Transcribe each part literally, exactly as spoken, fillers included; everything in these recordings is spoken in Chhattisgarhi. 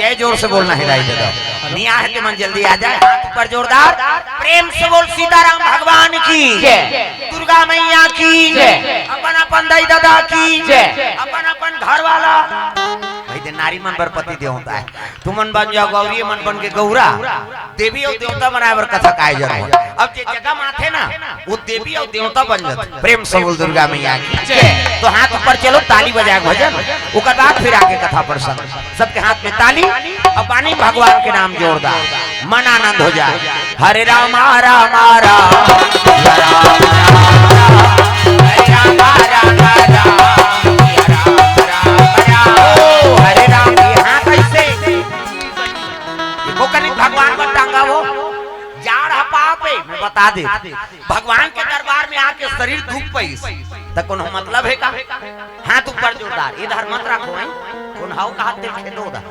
जय जोर से बोलना हे दाई ददा। नइ आए हे ते मन जल्दी आ जाए। हाथ ऊपर जोरदार, प्रेम से बोल सीताराम भगवान की, जय। दुर्गा मैया की, जय। अपन अपन दाई ददा की, जय। अपन अपन घर वाला। भाई दे नारी मन बर पति देवता हे। तुमन बन जाव गौरी, मन बन के गौरा। देवी अउ देवता बनाए बर कथा के आयोजन होय। अब जे जगह म आथे ना, वो देवी अउ देवता बन जाथे। प्रेम से बोल दुर्गा मैया की जय। तो हाथ ऊपर, चलो ताली बजाए भजन, ओकर बाद फिर आगे कथा प्रसंग। सबके हाथ में ताली अउ पानी भगवान के नाम जोरदार, मन आनंद हो जाए। हरे रामा रामा राम, हरे रामा रामा राम, हरे रामा रामा राम, हरे रामा रामा राम। ओ, हरे राम, ये हाथ ऐसे। देखो कनी भगवान को टांगा वो, जाड़ ह पाप हे, मैं बता दे। भगवान के दरबार में आके शरीर दुख पाइस, त कोनो मतलब हे का? हाथ ऊपर जोरदार, इधर मत रखो, हैं? कोन हव कहा तेल खेदो उधर।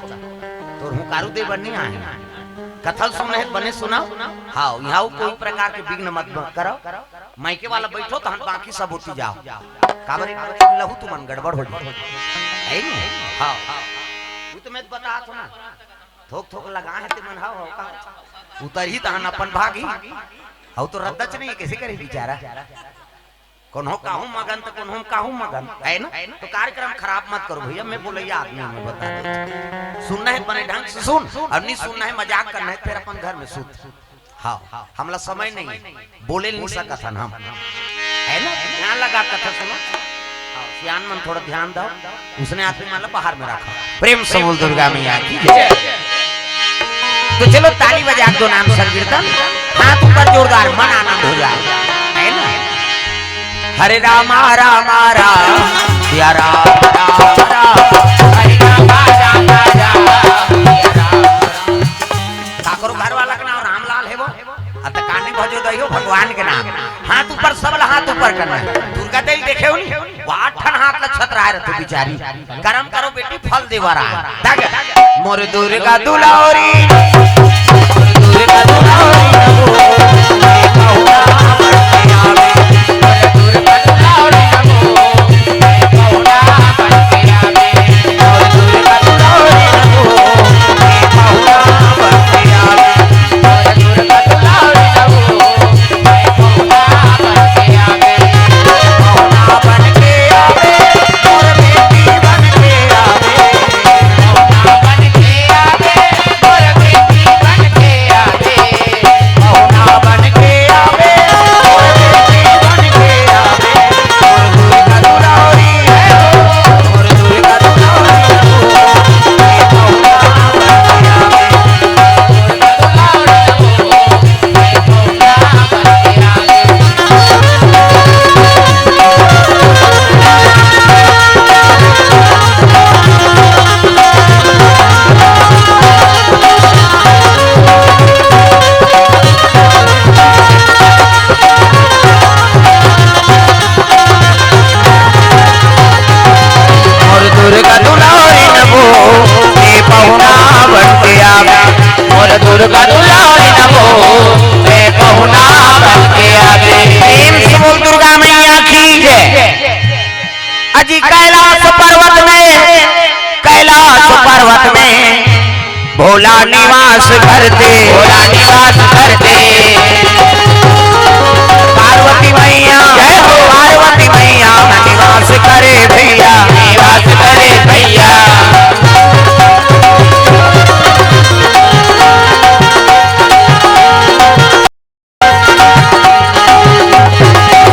तोर हुंकारू दे बर नइ आए। कथा ल सुने हे त बने सुनाव। हाँ, इहाँ कोई प्रकार के विघ्न मत ब-, करव। माइके वाला बइठो, तहन बाकी सब ओती जाव। काबर एक बार लहू तुमन गड़बड़ हो जाए। हे न? हाँ। वो तो मैं बतात हूँ ना। थोक थोक लगा हे ते मन, हव, हव, का? उतरही तहन अपन भागही। हव तो रद्दा च नइ हे, कइसे करही बिचारा? कोनो काहू मगन त कोनो काहू मगन, हे न? तो कार्यक्रम खराब मत करो भइया, मैं बोलइया आदमी हूँ, मैं बता देथों। सुनना हे त बने ढंग से सुन, अउ नइ सुनना हे, मजाक करना हे त फेर अपन घर में सुत। हाँ, हमला समय नइ हे, बोले नइ सकत हन हम, हे न? ध्यान लगा कथा सुनो। हाँ, सियान मन थोड़ा ध्यान दव, उसने आदमी मन ला बाहर में रखव। प्रेम से बोल दुर्गा मैया की जय। तो चलो ताली बजा दो, नाम संकीर्तन, हाथ ऊपर जोरदार, मन आनंद हो जाए, हे न? हरे रामा रामा राम, सिया राम राम राम, हरे रामा रामा राम, सिया राम राम। काकरो घर वाला के नाम रामलाल हे वो? अत कानी भजो दइयो भगवान के नाम। हाथ ऊपर, सब ला हाथ ऊपर करना हे। दुर्गा देवी देखे हो नी? वो आठ ठन हाथ ला छतराए रथे बिचारी। करम करो बेटी, फल देवर आए। देख, मोर दुर्गा दुलारी, मोर दुर्गा दुलारी, मोर दुर्गा दुलारी नमो, ए पहुना बन के आवे। मोर दुर्गा दुलारी नमो, ए पहुना बन के आवे। प्रेम से बोल दुर्गा मैया की जय। अजी कैलाश पर्वत में, कैलाश पर्वत में भोला निवास करते, भोला निवास करते। पार्वती मैया, जय हो। पार्वती मैया निवास करे भैया, निवास करे भैया।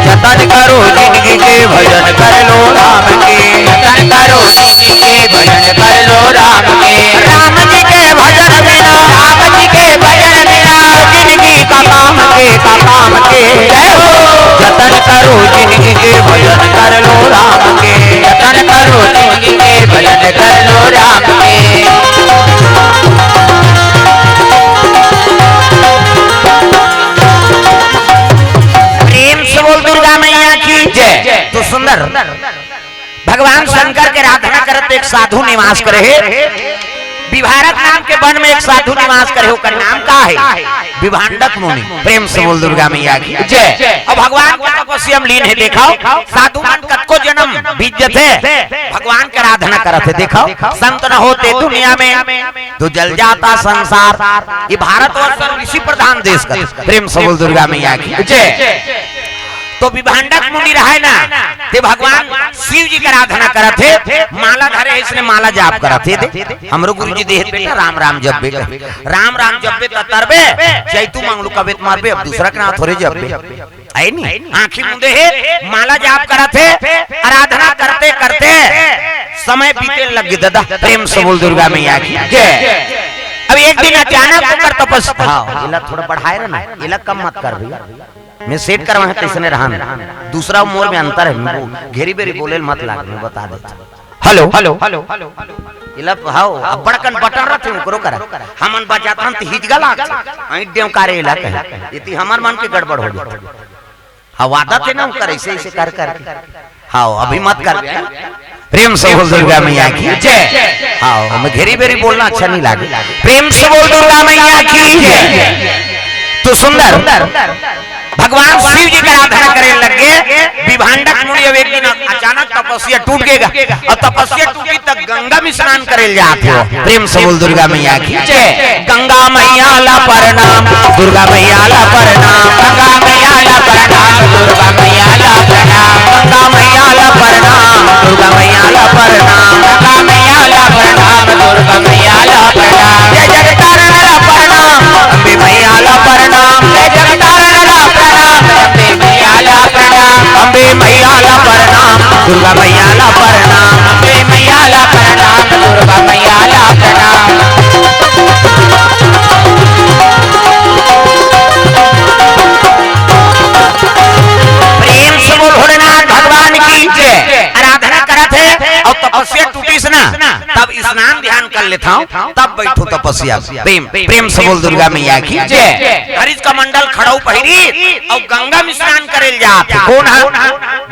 जतन करो जिनगी के, भजन कर लो राम के। जतन करो जिनगी के, भजन कर लो राम के। राम जी के भजन बिना, राम जी के भजन बिना, जिनगी का काम के, का काम के। जय हो। जतन करो जिनगी के, भजन कर लो राम के। जतन करो जिनगी के, भजन कर लो राम के। प्रेम से बोल दुर्गा मैया की जय। तो सुंदर भगवान शंकर के आराधना करत एक साधु निवास करे हे। विभांडक नाम के वन में एक साधु निवास करे, ओकर नाम का हे? विभांडक मुनि। प्रेम से बोल दुर्गा मैया की जय। अब भगवान के तपस्या में लीन हे, देखव, साधु मन कतको जनम बीत जथे, भगवान के आराधना करत हे। देखव, संत न होते दुनिया में, तो जल जाता संसार। ये भारतवर्ष ऋषि प्रधान देश का, प्रेम से बोल दुर्गा मैया की जय। तो विभांडक मुनि रहय ना, ते भगवान शिव जी के आराधना करत हे, माला धरे हे, इसने माला जाप करत हे। दे, हमरो गुरु जी देहे बेटा, राम राम जपबे कहे। राम राम जपबे त तरबे, जैतू मंगलू कबे त मरबे, अब दूसरा के नाम थोरे जपबे। आय नी? आँखी मूंदे हे, माला जाप करत हे, आराधना करते करते समय बीते लग गे दादा। प्रेम से बोल दुर्गा मैया की जय। अब एक दिन अचानक ओकर तपस्या, हाँ, एला थोड़ा बढ़ाए रह ना, एला कम मत कर भैया। मैं सेट करवा हे तइसने रहन। दूसरा मोर में अंतर हे, मैं घेरी बेरी बोले ल मत लाग, मैं बता देत हँव। Hello, hello, hello, hello. एला, हव, अब्बड़ कन बटन रथे ओकरो करा। हमन बजाथन त हिजगा लागथे। अइट देंव का रे एला कहे। एती हमर मन के गड़बड़ हो जाथे। हव, आदत हे ना ओकर, अइसे, अइसे कर, कर के। हव, अभी मत कर। प्रेम से बोल दुर्गा मैया की जय। हव, मैं घेरी बेरी बोलना अच्छा नहीं लागे। प्रेम से बोल दुर्गा मैया की जय। तो सुंदर भगवान शिव जी के आराधना करे लग गे। विभांडक मुनि अब एक दिन अचानक तपस्या टूट गे गा। अउ तपस्या टूटी त गंगा में स्नान करे ल जात हे। प्रेम से बोल दुर्गा मैया की जय। गंगा मैया ला प्रणाम, दुर्गा मैया ला प्रणाम, गंगा मैया ला प्रणाम, दुर्गा मैया ला प्रणाम, गंगा मैया ला प्रणाम, दुर्गा मैया ला प्रणाम, गंगा मैया ला प्रणाम, दुर्गा मैया ला प्रणाम, जय जगतारण ला प्रणाम, अम्बे मैया ला प्रणाम, जय जगतारण ला प्रणाम, अम्बे मैया ला प्रणाम, अम्बे मैया ला प्रणाम, दुर्गा मैया ला प्रणाम, अम्बे मैया ला प्रणाम, दुर्गा मैया ला प्रणाम। प्रेम से बोल भोलेनाथ भगवान की जय। आराधना करत हे अउ तपस्या टूटिस ना, तब स्नान ध्यान कर लेथव, तब बइठो तपस्या। प्रेम, प्रेम से बोल दुर्गा मैया की जय। हरिज कमंडल खड़ऊ पहिरी अउ गंगा में स्नान करे ल जात हे। कोन ह?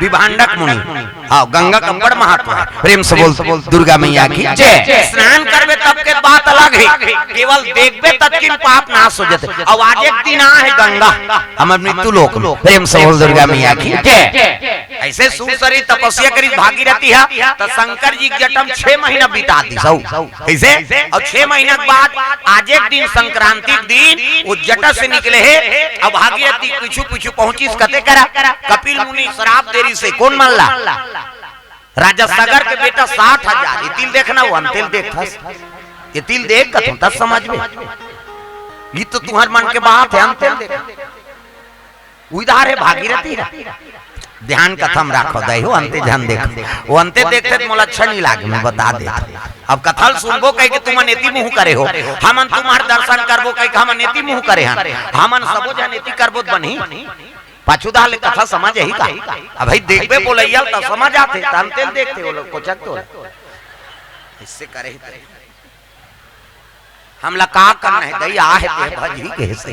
विभांडक मुनि। हव, गंगा के बड़ महत्व हे। प्रेम से बोल दुर्गा मैया की जय। स्नान करबे तब के बात अलग हे, केवल देखबे ततकिन पाप नाश हो जाथे। अउ आज एक दिन आहे गंगा हमर मृत्यु लोक में। प्रेम से बोल दुर्गा मैया की जय। अइसे सुरसरी तपस्या करिस भागीरथी ह, त शंकर जी के जटा म छह महीना बिता दिस। कइसे? अउ छह महीना के बाद आज एक दिन संक्रांति के दिन ओ जटा से निकले हे। अब भागीरथी पीछू पीछू पहुंचिस कते करा, कपिल मुनि श्राप दे रिहिसे कोन मन ला? राजा सगर के बेटा साठ हजार। एती ल देखना, ओ अंते ल देखथस। एती ल देख कथों त समझबे। ये तो तुंहर मन के बात हे, अंते ल देख। उधार हे भागीरथी ह। ध्यान कथा म राखव दाई हो, अंते झन देख। ओ अंते देखथे त मोला अच्छा नहीं लागे, मैं बता देत हँव। अब कथा ल सुनबो कहिके तुमन एती मुंह करे हो, हमन तुम्हर दर्शन करबो कहिके हमन एती मुंह करे हन, हमन सबो झन एती करबो त बनही। पाछू डहर ले कथा समझ आही का? अब भाई देखबे बोलइया ल त समझ आथे, त अंते ल देखथे ओ लोग कोचक तो। अइसे करे ही त। हमला का करना हे दई, आहे ते भजही कहिसे।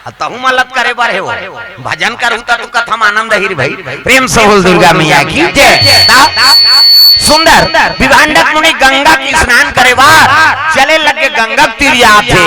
अउ तहूँ मलत करे बर हे ओ। भजन करहू त तू कथा म आनंद आही रे भाई। प्रेम से बोल दुर्गा मैया की जय। त सुंदर विभांडक मुनि गंगा के स्नान करे बर चले लगे, गंगा के तीर जात हे।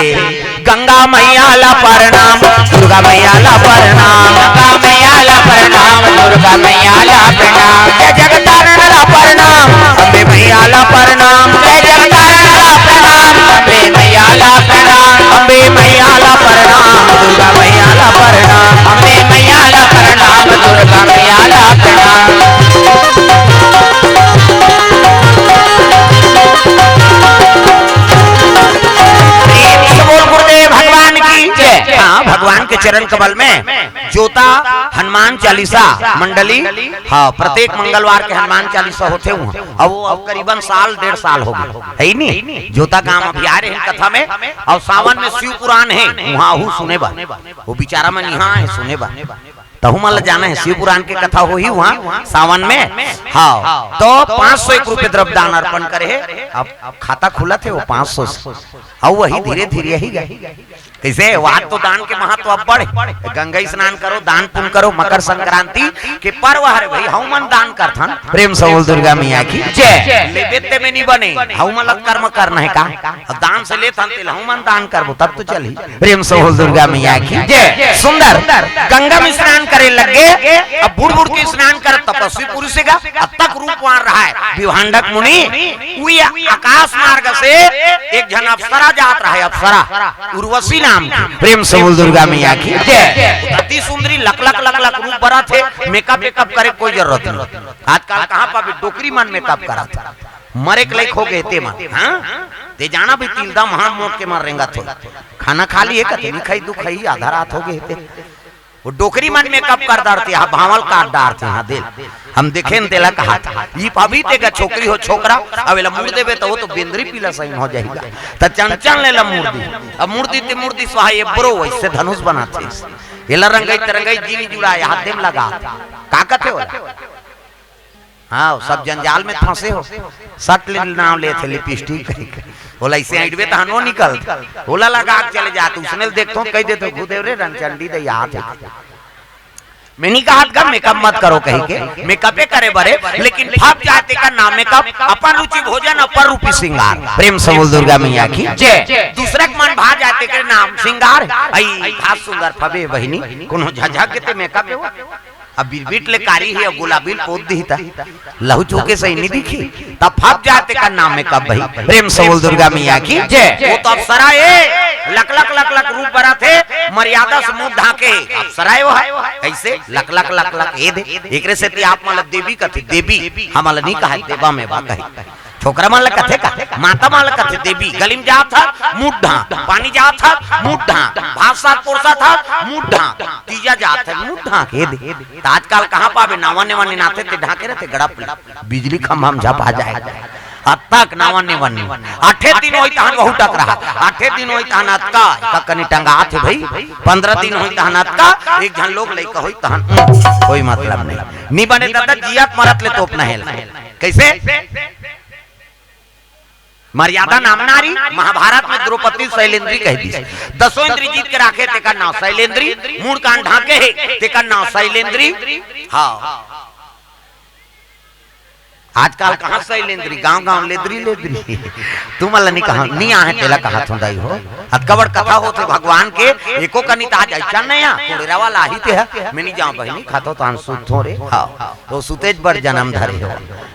गंगा मैया ला प्रणाम, दुर्गा मैया ला प्रणाम, गंगा मैया ला प्रणाम, दुर्गा मैया ला प्रणाम, जय जगतारण ला प्रणाम, अम्बे मैया ला प्रणाम, जय जगतारण ला प्रणाम, अम्बे मैया ला प्रणाम, अम्बे मैया ला प्रणाम, दुर्गा मैया ला प्रणाम, अम्बे मैया ला प्रणाम, दुर्गा मैया ला प्रणाम। प्रेम से बोल गुरुदेव भगवान की जय। हाँ, भगवान के चरण कमल में जोता हनुमान चालीसा मंडली, हाँ, प्रत्येक मंगलवार के हनुमान चालीसा होथे उहाँ। अब वो अब करीबन साल डेढ़ साल हो गे, हे नी? जोता गांव अभी आए रहे कथा में, अउ सावन में शिव पुराण हे, उहाँ आहू सुने बर। वो बिचारा मन इहाँ आए सुने बर। त तहु मन ल जाना हे, शिव पुराण के कथा होही उहाँ सावन में। हाँ, तो पाँच सौ एक रुपये द्रव्य दान अर्पण करे हे। अब खाता खुलत हे वो पाँच सौ से, अउ वही धीरे धीरे ही गा। कइसे? वहाँ तो दान के महत्व अब्बड़ हे। गंगा स्नान करो, दान पुण्य करो, मकर संक्रांति के पर्व हरे भाई, हउ मन दान करथन। प्रेम से बोल दुर्गा मैया की जय। लेबे ते में नहीं बने, हउ मन ला कर्म करना हे का? अब दान से लेथन तेल हउ मन दान करबो तब तो चलही। प्रेम से बोल दुर्गा मैया की जय। सुंदर। गंगा में स्नान करे लगे, अब बूढ़ बूढ़ के स्नान कर तपस्वी पुरुष का, अब तक रूपवान रहा है विभांडक मुनि। उही आकाश मार्ग से एक झन अप्सरा जात रहा है, अप्सरा उर्वशी नाम की। प्रेम से बोल दुर्गा मैया की जय। अति सुंदरी, लक लक लक लक रूप बरत हे, मेकअप वेकअप करे कोई जरूरत नहीं। आजकल कहाँ पाबे डोकरी मन मेकअप करत हे, मरे के लायक हो गए ते मन। हाँ, ते जाना भी तिलदा महान मोट के मन रेंगत हो। खाना खा लिए कति नहीं खाई, दू खाई, आधा रात हो गए ते। वो डोकरी मन मेकअप कर डारथे, हाँ, भांवल काट डारथे, हाँ, देख। हम देखे न तेला कहा था, ई पाबी ते का छोकरी हो छोकरा, अब एला मुड़ देबे तो वो तो बेंदरी पीला सही हो जाएगा। त चंचल ने ला मुड़ दी, अब मुड़ दी ते मुड़ दी स्वाहा, ये ब्रो वैसे धनुष बनाथे। एला रंगई ते रंगई जीनी जुड़ा, हाथ देम लगा। का कथे होला? हाँ, सब जंजाल में फंसे हो। सट ले नाम लेथे लिपस्टिक कहिके। ओला इसे अइंटबे तहन वो निकल। ओला लगा के चले जात, उसने देखथो, कह देथो, "गुदेव रे, रनचंडी दे याद है।" मैं नहीं कहा गा मेकअप मत करो कहिके, मेकअपे करे बरे, लेकिन फप जाते का ना मेकअप, अपन रुचि भोजन, अपन रूपी श्रृंगार। प्रेम से बोल दुर्गा मैया की जय। दूसरे के मन भा जाते के नाम श्रृंगार, आई घास सुंदर फबे बहिनी, कोनो झझक के ते मेकअप है वो। अब बिरबिट ले कारी हे, गुलाबी ल पोत दिही त लहू चूके सही नहीं दिखी, तब फप जाते का नाम मेकअप भाई। प्रेम से बोल दुर्गा मैया की जय। वो तो अप्सरा हे, लक लक लक लक रूप बरत हे, मर्यादा से मुंह ढाके हे। अप्सरा हे वो है, कैसे? लक लक लक लक, ए दे। एकरे सेती आप मन ला देवी कथे, देवी, हमन ला नहीं कहा, देवा में बा कही। छोकरा मन ला कथे का, माता मन ला कथे देवी। गली में जात हा, मुंह ढांक, पानी जात हा, मुंह ढांक, भात साग परोसत हा, मुंह ढांक, तीजा जात हा, मुंह ढांक, ए दे। त आजकल कहाँ पाबे, नावा नेवा निनाथे ते ढांके रहथे, गड़प ले बिजली खंभा में झपा जाए। अतक नावा नेवा नी। आठे दिन होई तहन वहू टकरा, आठे दिन होई तहन अतका, एका कनी टंगात हे भाई, पंद्रह दिन होई तहन अतका, एक झन लोग लइका होई तहन, उम, कोई मतलब नहीं। नी बने दादा, जियत मरत ले तोपना हे ला। कैसे? मर्यादा नाम नारी, महाभारत में द्रौपदी शैलेंद्री कह दी। दसों इंद्री जीत के राखे, तेकर नाम शैलेंद्री, मूड़ कान ढांके हे, तेकर नाम शैलेंद्री। हाँ। आजकल कहाँ शैलेंद्री, गांव गांव लेदरी लेदरी। तुमन ला नहीं कहा, नहीं आहे तेला कहा थों दाई हो। अतका बड़ कथा होथे भगवान के, एको कनी त आज ऐसा नया, कोड़ेरा वाला आही ते है, मैं नहीं जाऊँ बहिनी, खातो तो हम सुत हो रे। हाँ, तो सुतेज बड़ जन्म धरे हो।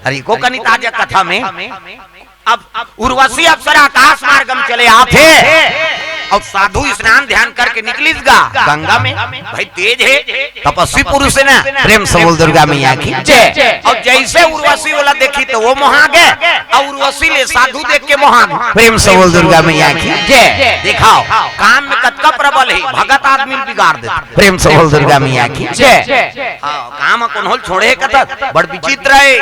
अरे एको कनी त आज कथा में अब उर्वशी अप्सरा आकाश मार्ग में चले आथे, अउ साधु स्नान ध्यान करके निकलिस गा गंगा में। भाई तेज हे, तपस्वी पुरुष हे ना। प्रेम से बोल दुर्गा मैया की जय। अउ जैसे उर्वशी ओला देखी तो वो मोहा गे, अउ उर्वशी ले साधु देख के मोहा गे। प्रेम से बोल दुर्गा मैया की जय। देखाव, काम में कतका प्रबल हे, भगत आदमी ल बिगाड़ देथे। प्रेम से बोल दुर्गा मैया की जय। हाँ, काम ह कोनो ल छोड़े कतक बड़ विचित्र हे,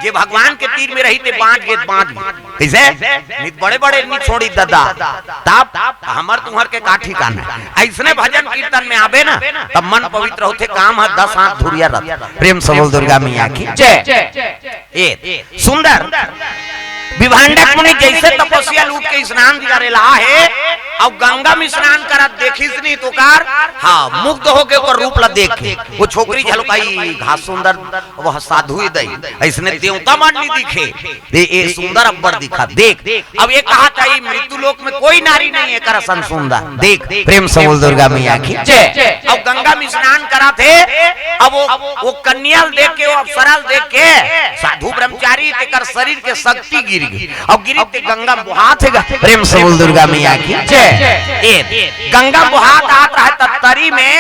जे भगवान के तीर में रही ते बांच गे, बांच गे। कइसे? नित बड़े बड़े नी छोड़ी ददा। तब हमर तुहर के का ठिकाना हे? अइसने भजन कीर्तन में आबे ना, तब मन पवित्र होथे, काम ह दस हाथ धुरिया रथ। प्रेम से बोल दुर्गा मैया की जय। ए, सुंदर। विभांडक मुनि जैसे तपस्या लूट के स्नान करे ला हे, अउ गंगा में स्नान करत देखिस नहीं तो कार, हाँ, मुग्ध होके ओकर रूप ला देख के, वो छोकरी झलकाई, घास सुंदर, वह साधु ही दई, अइसने देवता मन नहीं दिखे। ए, ए सुंदर अब्बड़ दिखा, देख। अब ये कहा था, "ई मृत्यु लोक में कोई नारी नहीं है, एकर असन सुंदर।" देख, प्रेम से बोल दुर्गा मैया की जय। अब गंगा में स्नान करा थे, अब वो, वो कन्या ल देख के, वो अप्सरा ल देख के, साधु ब्रह्मचारी तेकर शरीर के शक्ति गिर गई। अब गिरी ते गंगा में बोहात हे गा। प्रेम से बोल दुर्गा मैया की जय। ए, गंगा में बोहात आत रहे त तरी में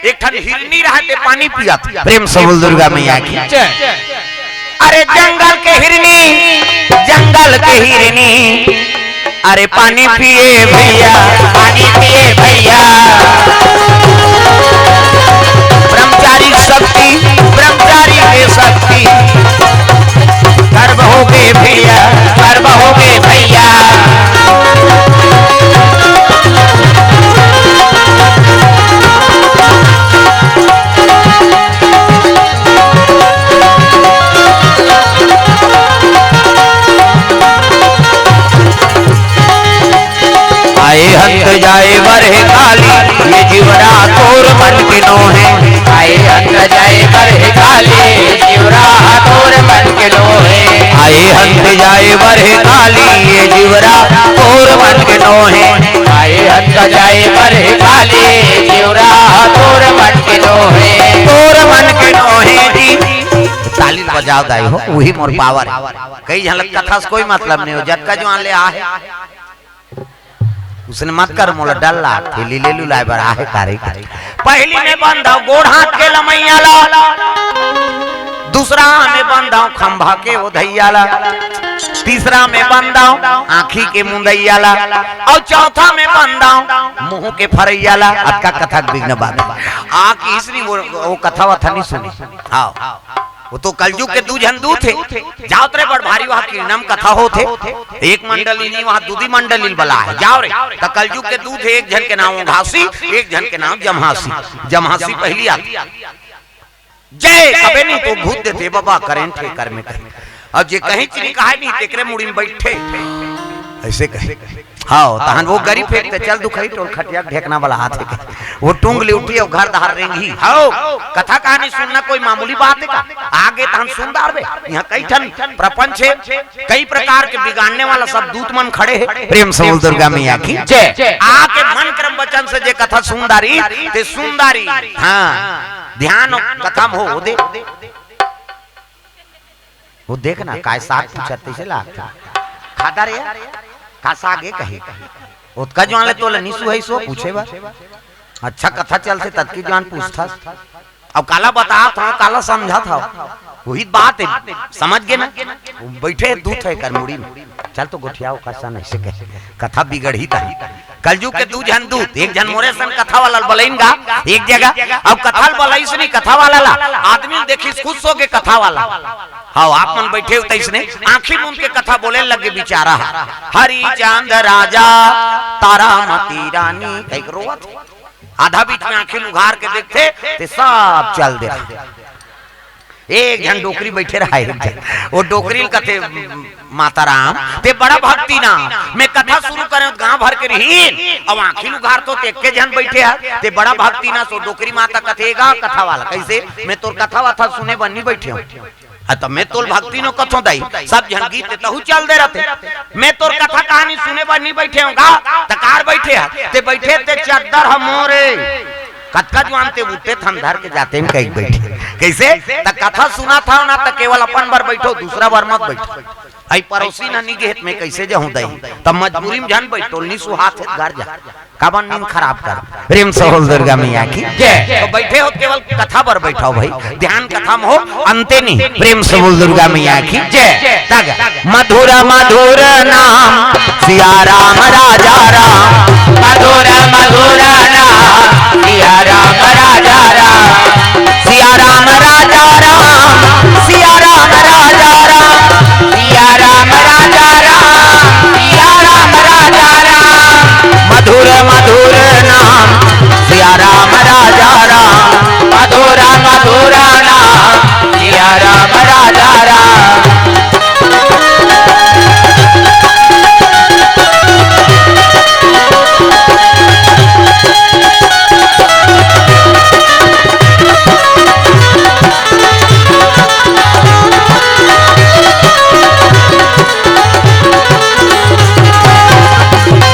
एक ठन हिरनी रहे ते पानी पियत। प्रेम से बोल दुर्गा मैया की जय। अरे जंगल के हिरनी, जंगल के हिरनी, अरे पानी पिए भैया, पानी पिए भैया। ब्रह्मचारी शक्ति, ब्रह्मचारी के शक्ति, गर्व हो गए भैया, गर्व हो गए भैया। आए अंत जाए बरह काली, ये जीवरा तोर मन के नोहे। आए अंत जाए बरह काली, ये जीवरा तोर मन के नोहे। आए अंत जाए बरह काली, ये जीवरा तोर मन के नोहे। आए अंत जाए बरह काली, ये जीवरा तोर मन के नोहे। तोर मन के नोहे जी। ताली बजाव दाई हो, वही मोर पावर। कई झलक कथा से कोई मतलब नहीं हो, जतका जुआन ले आहे। उसने मत कर मोला डर लागथे, लीले लुलाए बर आहे तारे के। पहली में बंधाव गोड़ हाथ के लमैया ला, दूसरा में बंधाव खंभा के ओधैया ला, तीसरा में बंधाव आँखी के मुंदैया ला, अउ चौथा में बंधाव मुंह के फरैया ला। अतका कथा के बिघन बात। आँख इसरी वो, वो कथा वथा नहीं सुनी। हाँ। वो तो कलजुग के दू झन दूत हे। जावत रे बड़ भारी वहाँ किरणम कथा होत हे। एक मंडली नहीं, वहाँ दूदी मंडली बला हे। जाव रे। त कलजुग के दूत हे, एक झन के नाम घासी, एक झन के नाम जम्हासी। जम्हासी पहली आथे। जय कबे नहीं तो भूत देथे बाबा, करेंट हे कर में करेंट। अब जे कहीं चीनी कहा नहीं, तेकरे मुड़ी में बैठे। ऐसे कहे। हाँ, तहन वो गरी फेंकते, चल दुखई टोल खटिया के ढेकना वाला हाथ हे। वो टूंग ले उठी अउ घर दहार रेंगी। हाँ, कथा कहानी सुनना कोई मामूली बात हे का? आगे तहन सुन डारबे। यहाँ कई ठन प्रपंच हे, कई प्रकार के बिगाड़ने वाला सब दूत मन खड़े हे। प्रेम से बोल दुर्गा मैया की जय। आके मन क्रम वचन से जे कथा सुन डारी, ते सुन डारी। हाँ, ध्यान कथा में हो दे। वो देख ना, काय साग पूछत तइसे लागथे। खादा रे, का साग हे कही? ओतका जुआन ले तोला निसु हे सो पूछे बर। अच्छा कथा चलथे, ततकी जुआन पूछथस। अब काला बतात हव, काला समझत हव? वही बात हे, समझ गे ना? वो बैठे दूत हे कर मुड़ी में। चल तो गोठियाव कसन ऐसे कहे। कथा बिगड़ही तही। कलजुग के दू झन दूत, एक झन मोरे सन कथा वाला बलइन गा, एक जगह। अब कथा बलइस नहीं कथा वाला ला, आदमी देखिस खुश हो गे कथा वाला। हाँ, आप मन बैठे हो तइसने, आँखी मूंद के कथा बोले लगे बिचारा। हरिचंद राजा, तारामती रानी, कहिके रोवत हे। आधा बीच में आँखी उघार के देखथे, ते सब चल दे रहा। एक झन डोकरी बैठे रहा, एक झन। वो डोकरी ल कथे, "माता राम, ते बड़ा भक्ति ना, मैं कथा शुरू करेंव त गांव भर के रहीन, अब आँखी उघारथों त एक्के झन बैठे हे, ते बड़ा भक्ति ना।" सो डोकरी माता कथे, "गा कथा वाला, कइसे? मैं तोर कथा वथा सुने बर नी बैठे हंव।" "अ, त मैं तोल भक्ति नो कथों दाई, सब झन गीत ते तहू चल दे रथे, मैं तोर कथा कहानी सुने बर नी बैठे हंव गा, त काबर बैठे हस? ते बैठे ते चद्दर ह मोरे।" कतका जुआन ते उठे थन धर के जाते में कहीं बैठे। कइसे? त कथा सुनत हव ना त केवल अपन बर बैठो, दूसरा बर मत बैठो। अई पड़ोसी ना नी गेहे त मैं कइसे जाहूं दाई? त मजबूरी में झन बैठो, नी सुहात हे घर जा। काबर नींद खराब कर? प्रेम से बोल दुर्गा मैया की जय। तो बैठे हो केवल कथा बर बैठो भाई, ध्यान कथा में हो, अंते नहीं। प्रेम से बोल दुर्गा मैया की जय। तग मधुर मधुर नाम सिया राम राजा राम। मधुर मधुर नाम सिया राम राजा राम। सिया राम राजा राम, सिया राम राजा राम, सिया राम राजा राम, सिया राम राजा राम। मधुर मधुर नाम सिया राम राजा राम। मधुर मधुर नाम सिया राम राजा राम।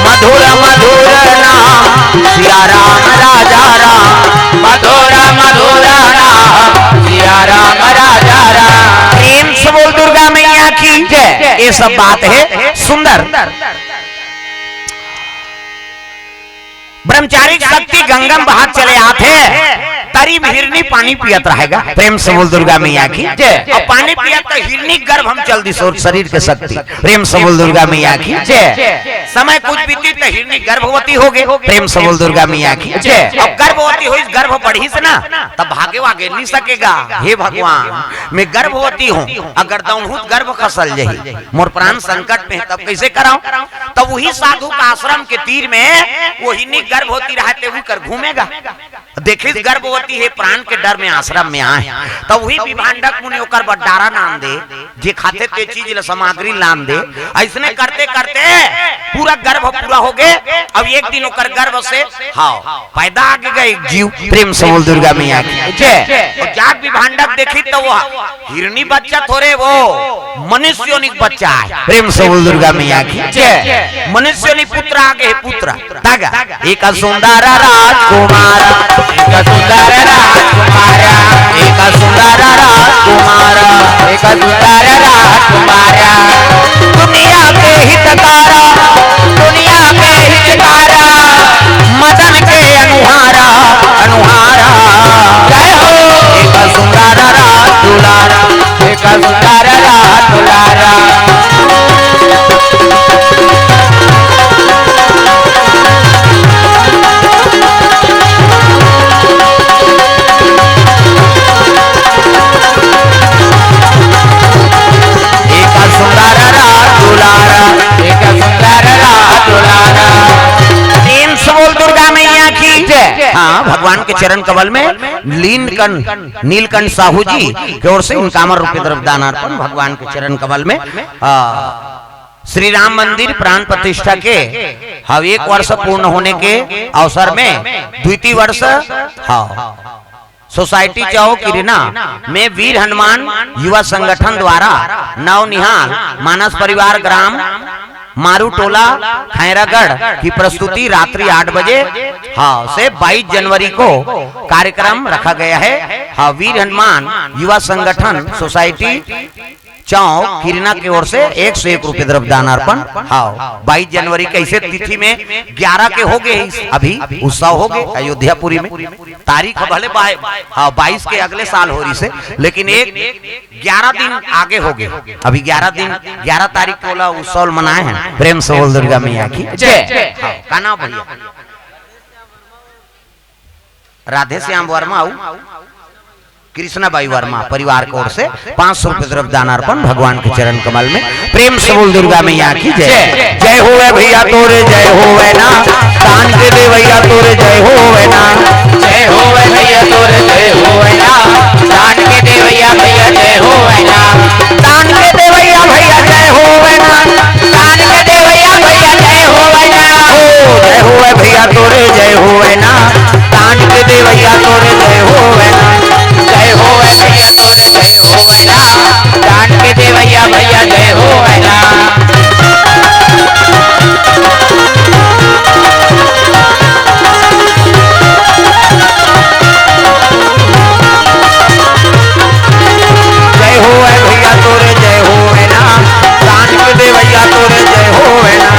मधुर मधुर नाम सिया राम राजा राम। मधुर मधुर नाम सिया राम राजा राम। प्रेम से बोल दुर्गा मैया की जय। ये सब बात हे सुंदर। ब्रह्मचारी शक्ति गंगा में बहात चले आत हे, तरी में हिरनी पानी पियत रहेगा। प्रेम से बोल दुर्गा मैया की जय। अउ पानी पियत त हिरनी गर्भ में चल दिस अउ शरीर के शक्ति। प्रेम से बोल दुर्गा मैया की जय। समय कुछ बीतिस त हिरनी गर्भवती हो गे। प्रेम से बोल दुर्गा मैया की जय। अउ गर्भवती होइस, गर्भ बढ़िस ना, त भागे वागे नी सकेगा। हे भगवान, मैं गर्भवती हंव, अगर दौड़हूं त गर्भ खसल जाही, मोर प्राण संकट में हे, तब कइसे करंव? तब वही साधु का आश्रम के तीर में वही नी गर्भवती रहत हे, वही कर घूमेगा। देखिस गर्भवती हे, प्राण के डर में आश्रम में आए। त उही विभांडक मुनि ओकर बर डारा नान दे, जे खाथे ते चीज ल सामग्री लान दे। अइसने करते करते पूरा गर्भ पूरा हो गे। अब एक दिन ओकर गर्भ से, हाँ, पैदा आगे गे एक जीव। प्रेम से बोल दुर्गा मैया की जय। अउ जाके विभांडक देखिस त ओ हिरनी बच्चा थोरे, ओ मनुष्य योनि के बच्चा आय। प्रेम से बोल दुर्गा मैया की जय। मनुष्य योनि पुत्र आगे हे, पुत्र। तगा एक सुंदर राजकुमार, एक सुंदर राजकुमार, एक सुंदर राजकुमार, एक सुंदर राजकुमार, दुनिया के हितकारा, दुनिया के हितकारा, मदन के अनुहारा, अनुहारा। जय हो। एक सुंदर राज दुलारा, एक सुंदर राज दुलारा। एक सुंदर राज दुलारा, एक सुंदर राज दुलारा। प्रेम से बोल दुर्गा मैया की जय। हाँ, भगवान के चरण कमल में लीन कन नीलकंठ साहू जी के ओर से इनकामर रूपी द्रव्य दानार्पण भगवान के चरण कमल में। आ, श्री राम मंदिर प्राण प्रतिष्ठा के, हाँ, एक वर्ष पूर्ण होने के अवसर में द्वितीय वर्ष, हाँ, सोसाइटी चौक किरना में वीर हनुमान युवा संगठन द्वारा नवनिहाल मानस परिवार ग्राम मारू टोला खैरागढ़ की प्रस्तुति रात्रि आठ बजे, हाँ, से बाईस जनवरी को कार्यक्रम रखा गया है। हाँ, वीर हनुमान युवा संगठन सोसाइटी चौक किरना के ओर से एक सौ एक रुपये द्रव्य दान अर्पण। हाँ, बाईस जनवरी के ऐसे तिथि में ग्यारह के हो गए, अभी उत्सव हो गए अयोध्यापुरी में। तारीख भले बाई-, हाँ, बाईस के अगले साल हो रही से, लेकिन एक ग्यारह दिन आगे हो गए। अभी ग्यारह दिन, ग्यारह तारीख को ओला उत्सव मनाए हैं। प्रेम से बोल दुर्गा मैया की जय। हाँ, का नाम भैया? राधे श्याम वर्मा अउ कृष्णा बाई वर्मा परिवार की ओर से पाँच सौ रुपये द्रव्य दान अर्पण भगवान के चरण कमल में। प्रेम से बोल दुर्गा मैया की जय। जय होवे भैया तोरे जय होवे ना, दान के देवैया तोरे जय होवे ना। जय होवे भैया तोरे जय होवे ना, दान के देवैया भैया जय होवे ना। दान के देवैया भैया जय होवे ना, दान के देवैया भैया जय होवे ना। ओ जय होवे भैया तोरे जय होवे ना, दान के देवैया तोरे जय होवे ना। जय होवे भैया तोरे जय होवे ना, दान के देवैया भैया जय होवे ना। जय होवे भैया तोरे जय होवे ना, दान के देवैया तोरे जय होवे ना।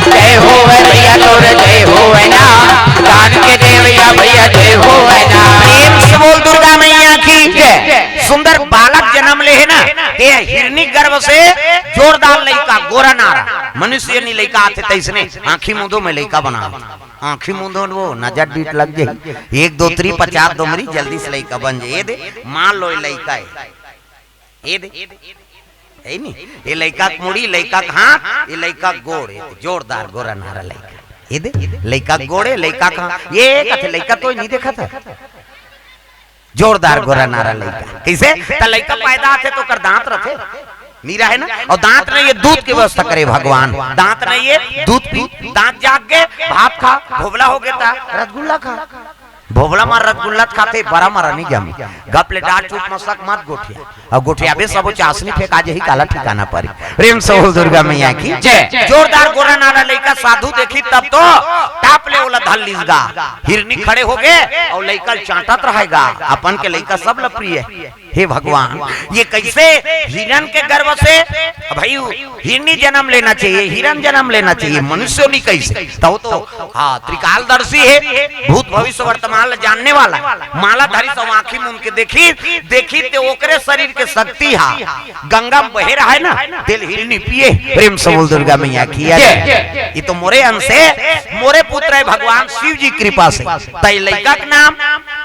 जय होवे भैया तोरे जय होवे ना, दान के देवैया भैया जय होवे ना। प्रेम से बोल दुर्गा मैया की जय। सुंदर बालक जन्म ले हे ना, ते हिरनी गर्भ से जोरदार लइका, गोरा नारा, मनुष्य योनि लइका आथे तइसने आँखी मूंदो में लइका बना। आँखी मूंदो वो नजर डीठ लग जाही। एक दो त्री पचास दो मरी जल्दी से लइका बन जाए। ये दे, मान लो ये लइका है। ये दे, है नी? ये लइका के मुड़ी, लइका के हाथ, ये लइका के गोड़, ये दे, जोरदार गोरा नारा लइका। ये दे, लइका के गोड़े, लइका के हाथ। ये कथे लइका तो नहीं देखा था। जोरदार गोरा नारा लइका। कइसे? त लइका पैदा आथे त ओकर दांत रथे। नी रहे ना? अउ दांत नहीं ये दूध के व्यवस्था करे भगवान। दांत नहीं ये दूध पी, दांत जाग गे, भात खा, भोबला हो गे त रसगुल्ला खा। भोबला म रसगुल्ला खाथे, बरा मरा नहीं जामे। गप ले डार चुप मसक मत गोठिया। अउ गोठियाबे सबो चासनी फेंका जही काला ठिकाना परी। प्रेम से बोल दुर्गा मैया की जय। जोरदार गोरा नारा लइका साधु देखी तब तो टाप ले ओला धर लीस गा। हिरनी खड़े हो गे अउ लइका ल चांटत रहे गा। अपन के लइका सब ल प्रिय हे। हे भगवान, ये कइसे हिरन के गर्भ से भाई हिरनी जन्म लेना चाहिए, हिरन जन्म लेना चाहिए, मनुष्य नहीं कइसे? तउ तो, हाँ, त्रिकालदर्शी हे, भूत भविष्य वर्तमान ल जानने वाला, माला धारी सब आँखी मूंद के देखी, देखी ते ओकरे शरीर के शक्ति हा गंगा में बहे रहे ना, तेल हिरनी पिए। प्रेम से बोल दुर्गा मैया की जय। ये तो मोरे अंश हे, मोरे पुत्र हे भगवान शिव जी कृपा से। तई लइका के नाम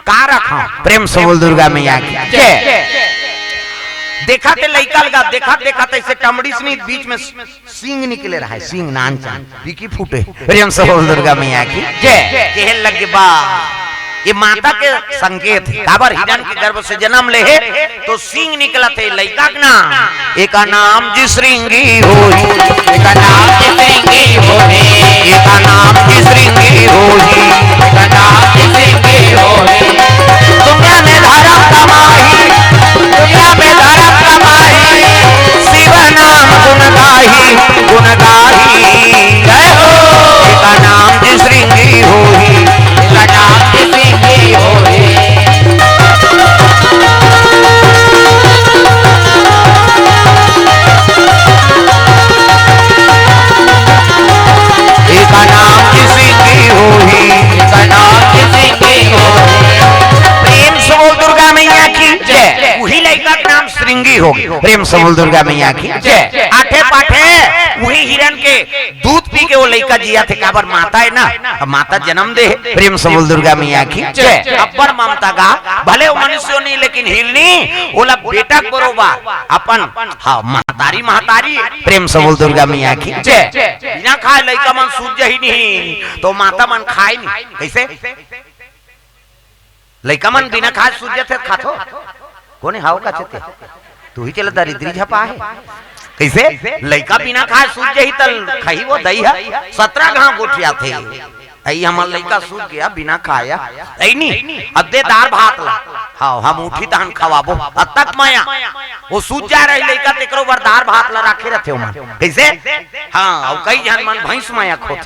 का रखा? प्रेम से बोल दुर्गा मैया की जय। देखा ते लइका लगा, देखा, देखा ते ऐसे टमड़ी से नहीं, बीच में सींग निकले रहा है, सींग नान चान, पीकी फूटे। प्रेम से बोल दुर्गा मैया की जय। केहे लगे बा, ये माता के संकेत हे। काबर हिरण के गर्भ से जन्म ले हे, तो सिंग निकलत हे, लइका के नाम, एका नाम जी श्रृंगी होही। एका नाम जी श्रृंगी होही। एका नाम जी श्रृंगी होही। एका नाम जी श्रृंगी होही। दुनिया में धर्म कमाही, दुनिया में धर्म कमाही, शिव नाम गुण गाही, गुण गाही। जय हो। एका नाम जी श्रृंगी होही। एका नाम जी श्रृंगी होही। एका नाम जी श्रृंगी होही। एका नाम जी श्रृंगी होही। प्रेम से बोल दुर्गा मैया की जय। उही लइका के नाम श्रृंगी होगे। प्रेम से बोल दुर्गा मैया की जय। आठे पाठे उही हिरण के दूध पी के वो लइका जियाथे, काबर माता हे ना, अब माता जन्म दे हे। प्रेम से बोल दुर्गा मैया की जय। अब्बड़ ममता गा, भले वो मनुष्य नहीं, लेकिन हिरनी ओला बेटा के बरोबर अपन, हाँ, महतारी, महतारी। प्रेम से बोल दुर्गा मैया की जय। बिना खाए लइका मन सूत जाही नहीं, तो माता मन खाए नहीं। कइसे? लइका मन बिना खाए सूत जाथे, खाथो? कोने हाव का चेते? तू ही चला दरिद्री झपा हे। कइसे? लइका बिना खाए सूत जाही त खाही वो दई ह, सतरा घांव गोठियाथे। अई हमर लइका सूत गे बिना खाए, अई नी, अब दे दार भात ला। हाँ, हम उठी तहन खवाबो। अब तक माया, वो सूत जा रही लइका, तेकरो बर दार भात ला राखे रथे ओमन। कइसे? हाँ, अउ कई झन मन भैंस माया खोत।